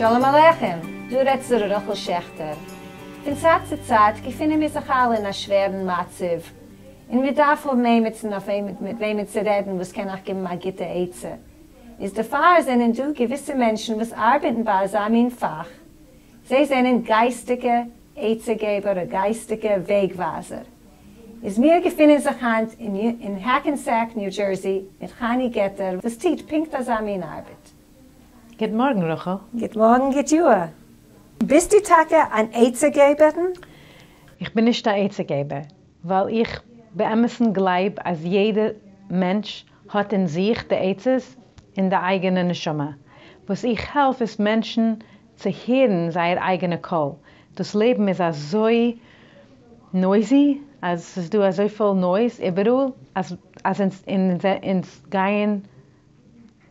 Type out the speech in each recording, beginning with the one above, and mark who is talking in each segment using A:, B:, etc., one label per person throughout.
A: שלום עליכם, דא רעדט שרה רחל שעכטער. פון צייט צו צייט געפינען מיר זיך אלע אין א שווערן מצב, און מיר דארף האבן עימיצן אויף מיט וועמען צו רעדן וואס קען אייך געבן א גוטע עצה. איז דערפאר זענען דא געוויסע מענטשן וואס ארבעטן ביי אזא מין פאך, זיי זענען גייסטיגע עצה געבער אדער גייסטיגע וועג ווייזער. איז מיר געפינען זיך היינט אין העקענסעק ניו דזשערסי מיט חני געטער וואס טוט פונקט אזא מין ארבעט.
B: גוט מארגן רחל.
A: גוט מארגן גוט יאר. ביסטו טאקע אן עצה געבערין?
B: איך בין נישט א עצה געבער, ווייל איך באמת'ן גלייב אז יעדע מענטש האט אין זיך די עצות אין די אייגענע נשמה. וואס איך העלף איז מענטשן צו הערן זייער אייגענע קול. דאס לעבן איז אזוי noisy, אז ס'איז דא אזויפיל noise איבעראל, אז אז אונז אונז גייען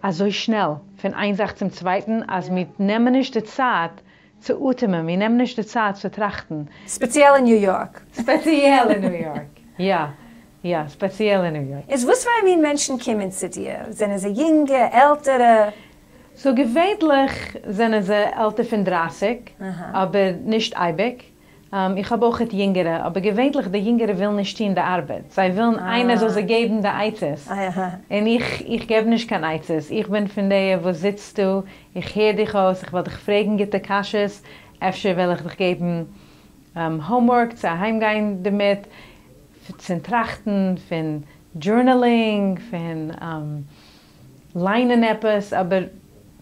B: אזוי שנעל פון איין זאך צום צווייטן, אז מיר נעמען נישט די צייט צו אטעמען, מיר נעמען נישט די צייט צו טראכטן.
A: ספעציעל אין ניו יארק.
B: ספעציעל אין ניו יארק, יא. יא, ספעציעל אין ניו יארק.
A: איז וואס פאר א מין מענטשן קומען צו דיר? זענען זיי יונגע, עלטערע?
B: סאו געווענליך זענען זיי עלטער פון דרייסיג, אבער נישט אייביג. איך האב אויכעט יונגערע, אבער געווענליך די יונגערע ווילן נישט טון די ארבעט, זיי ווילן איינער זאל זיי געבן די עצות, און איך איך געב נישט קיין עצות, איך בין פון די וואס זיצט דא, איך הער דיך אויס, איך וועל דיך פרעגן גוטע קשיות, אפשר וועל איך דיך געבן homework צו אהיימגיין דערמיט, פון טראכטן, פון journaling, פון ליינען עפעס, אבער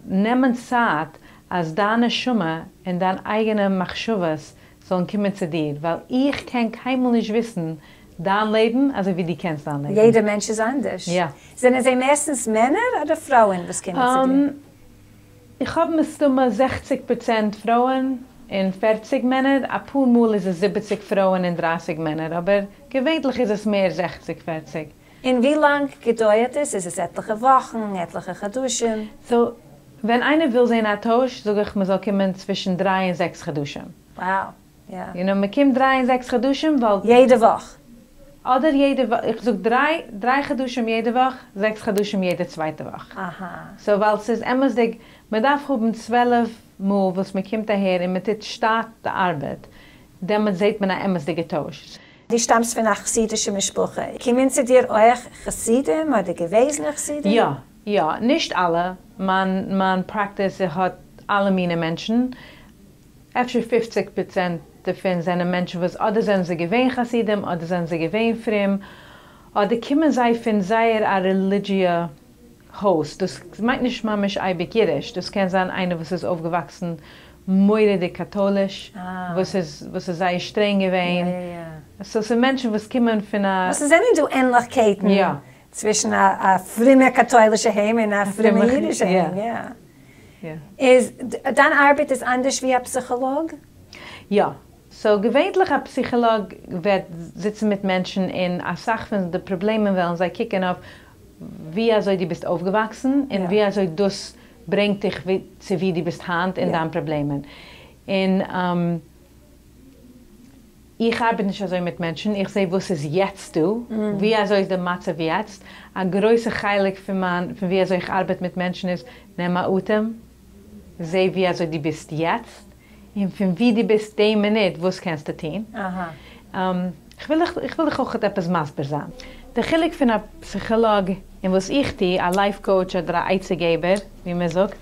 B: נעמען צייט אז דיין נשמה און דיין אייגענע מחשבות זאלן קומען צו דיר, ווייל איך קען קיינמאל נישט וויסן דיין לעבן אזוי ווי דו קענסט דיין לעבן.
A: יעדער מענטש איז אנדערש.
B: יא.
A: זענען זיי מערסטנס מענער אדער פרויען וואס קומען צו דיר?
B: איך האב מסתמא זעכציג פראצענט פרויען און פערציג מענער, אפאר מאל איז עס זיבעציג פרויען און דרייסיג מענער, אבער געווענטליך איז עס מער זעכציג פערציג.
A: און ווי לאנג געדויערט עס? איז עס עטליכע וואכן? עטליכע חדשים?
B: סאו ווען איינער וויל זען א טויש זאג איך מ'זאל קומען צווישן דריי און זעקס חדשים.
A: Wow, יא.
B: יו נאו, מ'קומט דריי און זעקס חדשים ווייל.
A: יעדע וואך?
B: אדער יעדע וואך, איך זאג דריי, דריי חדשים יעדע וואך, זעקס חדשים יעדע צווייטע וואך.
A: אהא.
B: סאו ווייל ס'איז אמת'דיג, מ'דארף האבן 12 מאל וואס מ'קומט אהער און מ'טוט שטאט די ארבעט, דעמאלטס זעט מען א אמת'דיגע טויש.
A: דו שטאמסט פון א חסידישע משפחה, קומען צו דיר אויך חסידים אדער געוועזענע חסידים?
B: יא, יא, נישט אלע, מיין מיין practice האט אלע מיני מענטשן, אפשר 50% דערפון זענען מענטשן וואס אדער זענען זיי געווען חסידים אדער זענען זיי געווען פרום, אדער קומען זיי פון זייער א רעליגיע הויז, דאס מיינט נישט ממש אייביג אידיש, דאס קען זיין איינער וואס איז אויפגעוואקסן מורא'דיג קאטויליש, וואס איז וואס איז זייער שטרענג געווען, סאו ס'איז מענטשן וואס קומען פון א.
A: וואס ס'זענען דא ענליכקייטן צווישן א פרומע קאטוילישע היים און א פרומע אידישע היים, יא. איז דיין ארבעט איז אנדערש ווי א פסיכאלאג?
B: יא. סאו געווענטליך א פסיכאלאג וועט זיצן מיט מענטשן און אסאך פון די פראבלעמען וועלן זיי קוקן אויף ווי אזוי דו ביסט אויפגעוואקסן און ווי אזוי דאס ברענגט דיך צו ווי דו ביסט היינט און דיין פראבלעמען. און איך ארבעט נישט אזוי מיט מענטשן, איך זע וואס איז יעצט דא, ווי אזוי איז די מצב יעצט. א גרויסע חלק פון מיין, פון ווי אזוי איך ארבעט מיט מענטשן איז, נעם א אטעם, זע ווי אזוי דו ביסט יעצט, און פון ווי דו ביסט די מינוט וואס קענסטו טון. כ'וויל דיך, איך וויל דיך אויכעט עפעס מסביר זיין. די חילוק פון א פסיכאלאג און וואס איך טו, א life coach אדער א עצה געבער ווי מען זאגט,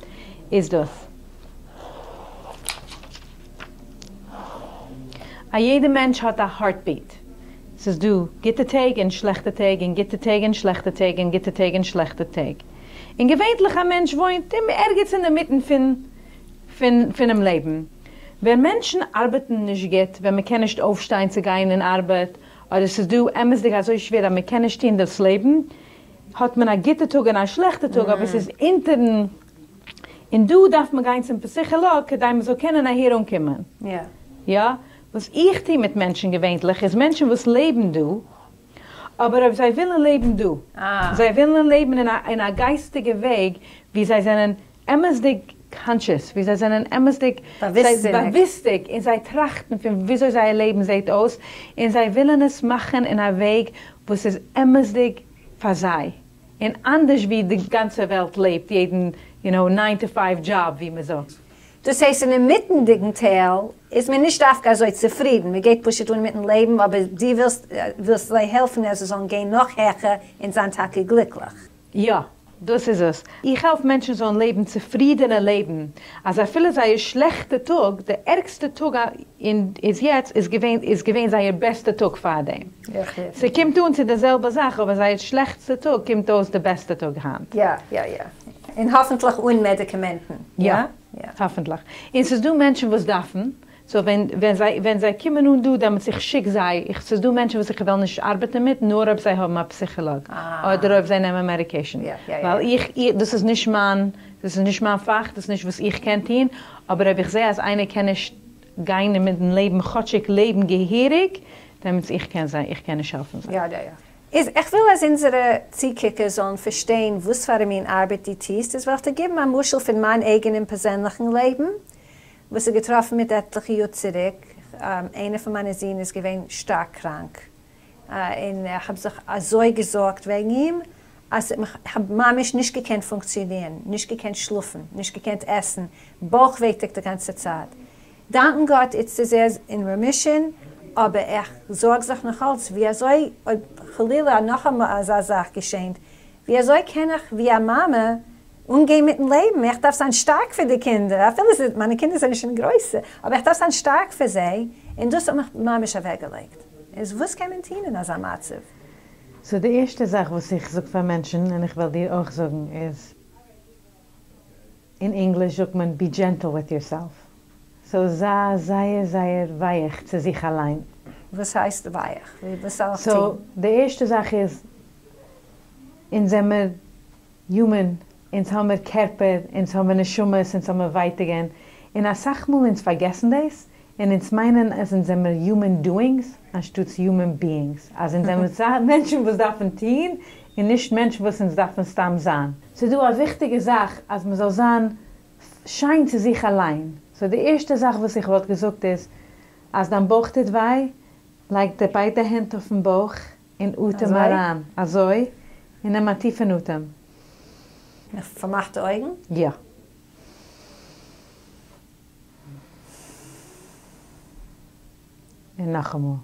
B: איז דאס. א יעדע מענטש האט א heartbeat. ס'איז דא גוטע טעג און שלעכטע טעג און גוטע טעג און שלעכטע טעג און גוטע טעג און שלעכטע טעג. און געווענטליך א מענטש וואוינט ערגעץ אינדערמיטן פון פון פונעם לעבן. ווען מענטשן ארבעטן נישט גוט, ווען מ'קען נישט אויפשטיין צו גיין אין ארבעט, אדער ס'איז דא אמת'דיג אזוי שווער אז מ'קען נישט טון דאס לעבן, האט מען א גוטע טאג און א שלעכטע טאג, אבער ס'איז אונטערן, און דא דארף מען גיין צום פסיכאלאג כדי מ'זאל קענען אהער אנקומען. יא. וואס איך טו מיט מענטשן געווענטליך איז מענטשן וואס לעבן דא, אבער אויב זיי ווילן לעבן דא, זיי ווילן לעבן אין א גייסטיגע וועג ווי זיי זענען אמת'דיג conscious, ווי זיי זענען אמת'דיג באוויסטיג, און זיי טראכטן פון וויאזוי זייער לעבן זעט אויס, און זיי ווילן עס מאכן אין א וועג וואס איז אמת'דיג פאר זיי, און אנדערש ווי די גאנצע וועלט לעבט יעדן יו נאו nine to five job ווי מען זאגט.
A: דאס הייסט אינמיטנדיגן טייל איז מען נישט דווקא אזוי צופרידן, מען גייט פשוט אן מיטן לעבן, אבער דו ווילסט ווילסט זיי העלפן אז זיי זאלן גיין נאך העכער און זיין טאקע גליקליך.
B: יא, דאס איז עס. איך העלף מענטשן זאלן לעבן צופרידענע לעבן, אז אפילו זייער שלעכטע טאג, די ערגסטע טאג אין איז יעצט, איז געווען איז געווען זייער בעסטע טאג פארדעם. ס'קומט אן צו די זעלבע זאך, אבער זייער שלעכטסטע טאג קומט אויס די בעסטע טאג היינט.
A: יא יא יא. און האפנטליך אן מעדיקאמענטן.
B: יא. האפנטליך. און ס'איז דא מענטשן וואס דארפן, so ווען ווען זיי ווען זיי קומען אן דא דעמאלטס איך שיק זיי, איך ס'איז דא מענטשן וואס איך וועל נישט ארבעטן מיט נאר אויב זיי האבן א פסיכילאג, אדער אויב זיי נעמען medication, ווייל איך דאס איז נישט מיין דאס איז נישט מיין פאך, דאס איז נישט וואס איך קען טון, אבער אויב איך זע אז איינער קען נישט גיין מיטן לעבן כאטשיג לעבן געהעריג, דעמאלטס איך קען זיי איך קען נישט העלפן זיי.
A: יא יא יא. איז איך וויל אז אונזערע צוקוקער זאלן פארשטיין וואס פאר א מין ארבעט דו טוסט, איז וועל איך דיר געבן א משל פון מיין אייגענעם פערזענליכן לעבן, וואס איז געטראפן מיט עטליכע יאר צוריק, איינער פון מיינע זין איז געווען שטארק קראנק, און איך האב זיך אזוי געזארגט וועגן אים, אז איך האב ממש נישט געקענט פונקציאנירן, נישט געקענט שלאפן, נישט געקענט עסן, בויכווייטאג די גאנצע צייט. דאנקן גאט איצט איז ער אין remission, אבער איך זארג זיך נאכאלץ ווי אזוי אויב חלילה נאכאמאל אזא זאך געשענט, ווי אזוי קען איך ווי א מאמע אנגיין מיטן לעבן, איך דארף זיין שטארק פאר די קינדער, אפילו מיינע קינדער זענען שוין גרויסע, אבער איך דארף זיין שטארק פאר זיי, און דאס האט מיך ממש אוועקגעלייגט. איז וואס קען מען טון אין אזא מצב?
B: so די ערשטע זאך וואס איך זאג פאר מענטשן, און איך וועל דיר אויך זאגן, איז, אין ענגליש זאגט מען be gentle with yourself, so זיי זייער זייער ווייעך צו זיך אליין.
A: וואס הייסט ווייעך? וואס זאל איך
B: טון? so די ערשטע זאך איז, אונז זעמער human, אונז האמער קערפער, אונז האמער נשמות, אונז האמער ווייטאגען, און אסאך מאל אונז פארגעסן דאס, און אונז מיינען אז אונז זעמער human doings אנשטאטס human beings, אז אונז זעמער מענטשן וואס דארפן טון, און נישט מענטשן וואס אונז דארפן סתם זיין. ס'איז דא א וויכטיגע זאך אז מ'זאל זיין שיין צו זיך אליין, so די ערשטע זאך וואס איך וואלט געזאגט איז, אז דיין בויך טוט וויי, לייג די ביידע הענט אויפן בויך און אטעם אריין, אזוי, און נעם א טיפן אטעם.
A: מיט פארמאכטע אויגן?
B: יא. און נאכאמאל.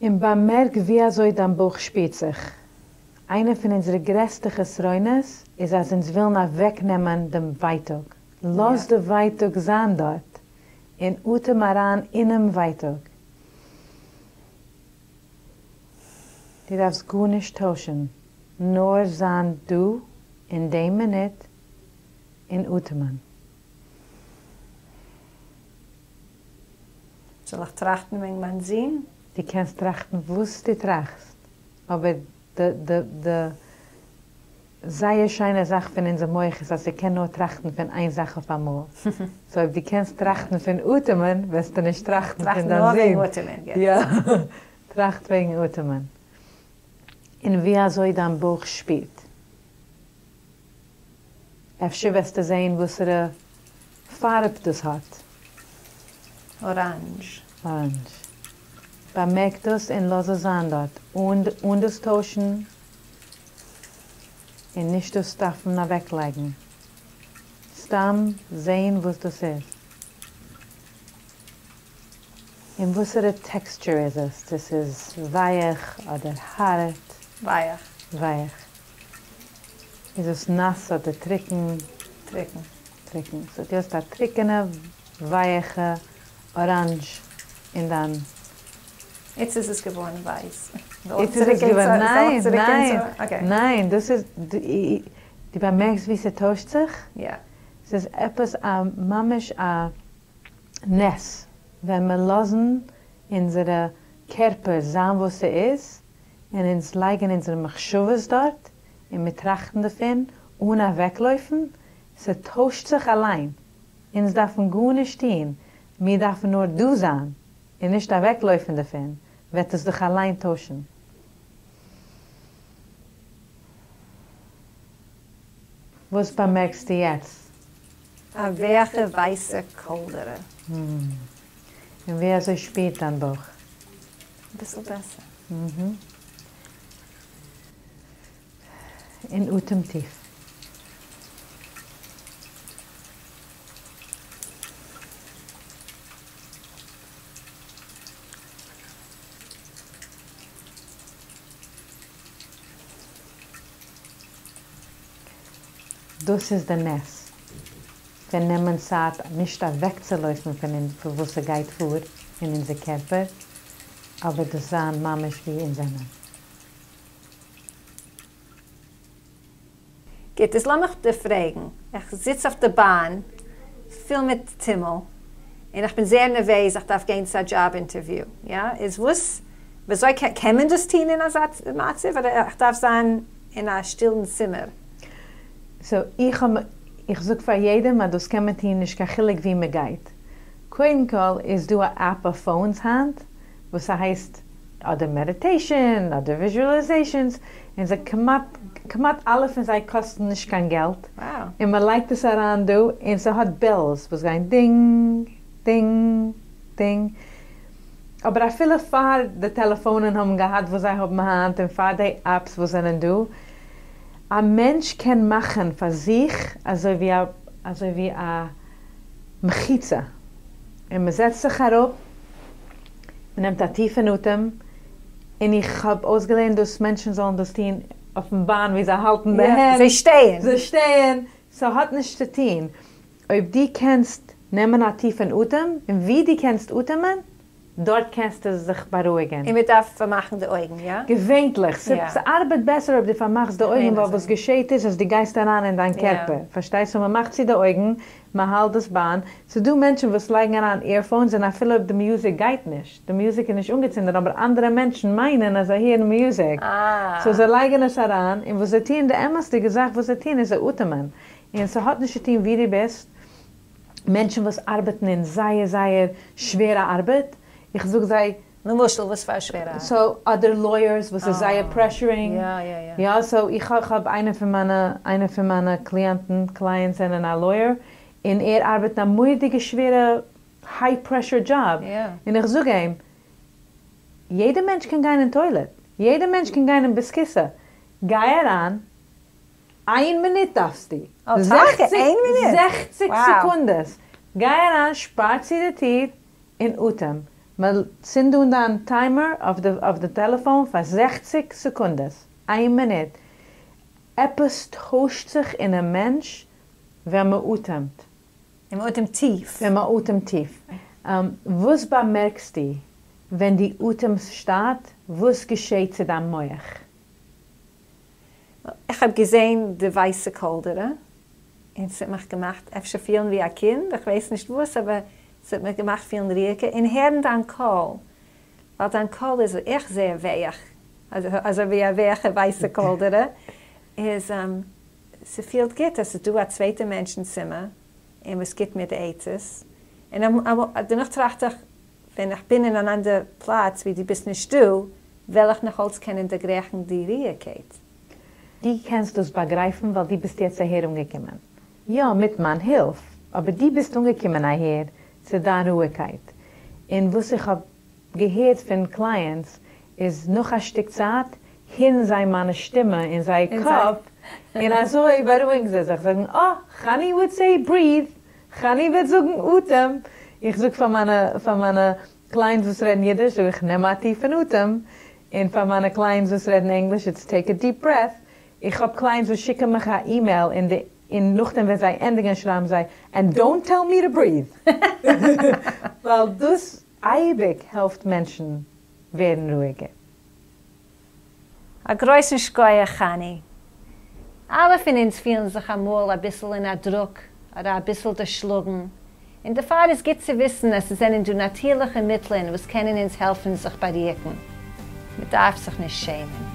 B: און באמערק ווי אזוי דיין בויך שפירט זיך. איינע פון אונזערע גרעסטע חסרונות איז אז אונז ווילן אוועקנעמען דעם ווייטאג. לאז די ווייטאג זיין דארט, און אטעם אריין אינעם ווייטאג. דו דארפסט גארנישט טוישן, נאר זיין דא אין דעם מינוט און אטעמען.
A: זאל איך טראכטן וועגן מיין זון?
B: דו קענסט טראכטן וואס דו טראכסט, אבער די די די זייער שיינע זאך פון אונזער מח איז אז ס'קען נאר טראכטן פון איין זאך אויף אמאל. so אויב דו קענסט טראכטן פון אטעמען וועסטו נישט טראכטן פון דיין זון. יא. טראכט וועגן אטעמען. און ווי אזוי דיין בויך שפירט. אפשר וועסטו זעהן וואסערע פארב דאס האט.
A: אראנדזש.
B: אראנדזש. באמערק דאס און לאז עס זיין דארט, אן דאס טוישן און נישט דאס דארפן אוועקלייגן. סתם זעהן וואס דאס איז. און וואסערע texture איז עס, צו ס'איז ווייעך אדער הארט.
A: ווייעך.
B: ווייעך. איז עס נאס אדער טריקן?
A: טריקן.
B: טריקן. so דו האסט א טריקענע ווייעכע אראנדזש אין דיין.
A: איצט איז עס געווארן ווייס.
B: איצט איז עס געווארן, ניין, ניין, ניין, דאס איז, דו באמערקסט ווי ס'טוישט זיך?
A: יא.
B: ס'איז עפעס א ממש א נס ווען מיר לאזן אונזערע קערפער זיין וואס ס'איז, און אונז לייגן אונזערע מחשבות דארט, און מיר טראכטן דערפון אן אוועקלויפן, ס'טוישט זיך אליין, אונז דארפן גארנישט טון, מיר דארפן נאר דא זיין, און נישט אוועקלויפן דערפון, וועט עס זיך אליין טוישן. וואס באמערקסטו יעצט?
A: א ווייכע ווייסע קאלדערע.
B: און ווי אזוי שפירט דיין בויך?
A: אביסל בעסער.
B: און אטעם טיף. דאס איז די נס פון נעמען צייט נישט אוועקצולויפן פון פון וואס ס'גייט פאר אין אונזער קערפער, אבער דאס זיין ממש ווי אונז זענען.
A: גוט, איז לאמיך דיר פרעגן, איך זיץ אויף די באן פול מיט טומל, און איך בין זייער נערוועז, איך דארף גיין צו א דזשאב אינטערוויו, יא? איז וואס, וויאזוי קען מען דאס טון אין אזא מצב, אדער איך דארף זיין אין א שטילן צימער?
B: סאו איך האב, איך זאג פאר יעדעם אז דאס קען מען טון נישט קיין חילוק ווי מען גייט. קודם כל איז דא א עפפ אויף פאונס היינט וואס ס'הייסט אדער מעדיטעישאן אדער וויזשועלייזעישאנס, און זיי כמעט כמעט אלע פון זיי קאסטן נישט קיין געלט, און מ'לייגט עס אריין דא און ס'האט בעלס וואס גייען דינג דינג דינג, אבער אפילו פאר די טעלעפאנען האבן געהאט וואס זיי האבן היינט און פאר די עפפס וואס זענען דא, א מענטש קען מאכן פאר זיך אזוי ווי א אזוי ווי א מחיצה, און מ'זעצט זיך אראפ, מ'נעמט א טיפען אטעם, און איך האב אויסגעלערנט דאס מענטשן זאלן דאס טון אויפן באן ווי זיי האלטן די הענט,
A: זיי שטייען,
B: זיי שטייען, ס'האט נישט צו טון אויב דו קענסט נעמען א טיפען אטעם, און ווי דו קענסט אטעמען, דארט קענסטו זיך בארואיגן.
A: און מ'דארף פארמאכן די אויגן, יא?
B: געווענטליך, ס'ארבעט בעסער אויב דו פארמאכסט די אויגן, ווייל וואס געשעהט איז אז דו גייסט אריין אין דיין קערפער, פארשטייסט? סאו מ'מאכט צו די אויגן, מ'האלט דאס באן, ס'דא מענטשן וואס לייגן אריין עירפאונס און אפילו אויב די מיוזיק גייט נישט, די מיוזיק איז נישט אנגעצינדען אבער אנדערע מענטשן מיינען אז זיי הערן מיוזיק, סאו זיי לייגן עס אריין, און וואס זיי טוען די אמת'דיגע זאך וואס זיי טוען איז זיי אטעמען, און ס'האט נישט צו טון וואו דו ביסט, מענטשן וואס ארבעטן אין זייער זייער שווערע ארבעט, איך זאג זיי.
A: למשל וואס פאר שווערע ארבעט?
B: סאו אדער לויערס וואס איז זייער פרעשורינג, יא סאו איך האב איינע פון מיינע איינע פון מיינע קליענטן קלייענטס זענען א לויער און ער ארבעט אין א מורא'דיגע שווערע היי פרעשור דזשאב און איך זאג אים יעדע מענטש קען גיין אין טוילעט יעדע מענטש קען גיין אין בית הכסא גיי אריין איין מינוט דארפסטו. זעכציג סעקונדעס. גיי אריין שפאר צו די טיר און אטעם. צינד אן דיין טיימער אויף די טעלעפאון פאר זעכציג סעקונדעס. איין מינוט. עפעס טוישט זיך אינעם מענטש ווען מען אטעמט.
A: ווען מען אטעמט טיף.
B: ווען מען אטעמט טיף. וואס באמערקסטו ווען דו אטעמסט שטאט? וואס געשעט צו דיין מח?
A: איך האב געזעהן די ווייסע קאלדערע און ס'האט מיך געמאכט אפשר פילן ווי א קינד, איך ווייס נישט וואס, אבער ס'האט מיך געמאכט פילן רואיגער און הערן דיין קול, ווייל דיין קול איז אויך זייער ווייך, אזוי ווי א ווייכע ווייסע קאלדערע, איז ס'פילט גוט אז ס'איז דא א צווייטע מענטש אין צימער און וואס גיבט מיר די עצות, און דערנאך טראכט איך ווען איך בין אין אן אנדער פלאץ ווי דו ביסט נישט דא, וועל איך נאכאלץ קענען דערגרייכן די רואיגקייט.
B: דו קענסט דאס באגרייפן ווייל דו ביסט יעצט אהער אנגעקומען. יא, מיט מיין הילף, אבער דו ביסט אנגעקומען אהער צו דיין רואיגקייט. און וואס איך האב געהערט פון קלייענטס איז נאך א שטיק צייט הערן זיי מיינע שטימע אין זייער קאפ און אזוי בארואיגן זיי זיך, זאגן אה, חני וואוד סעי בריעד, חני וועט זאגן אטעם, איך זאג פאר מיינע פאר מיינע קלייענטס וואס רעדן אידיש זאג איך נעם א טיפן אטעם, און פאר מיינע קלייענטס וואס רעדן ענגליש איטס טעיק א דיפ ברעט, איך האב קלייענטס וואס שיקן מיך א אימעיל און די און נאכדעם ווען זיי ענדיגן שרייבן זיי ענד דאונט טעל מי טו בריעד ווייל דאס אייביג העלפט מענטשן ווערן רואיגער.
A: א גרויסן שקויעך חני. אלע פון אונז פילן זיך אמאל אביסל אין א דרוק אדער אביסל דערשלאגן, און דערפאר איז גוט צו וויסן אז ס'זענען דא נאטירליכע מיטלען וואס קענען אונז העלפן זיך בארואיגן. מ'דארף זיך נישט שעמען.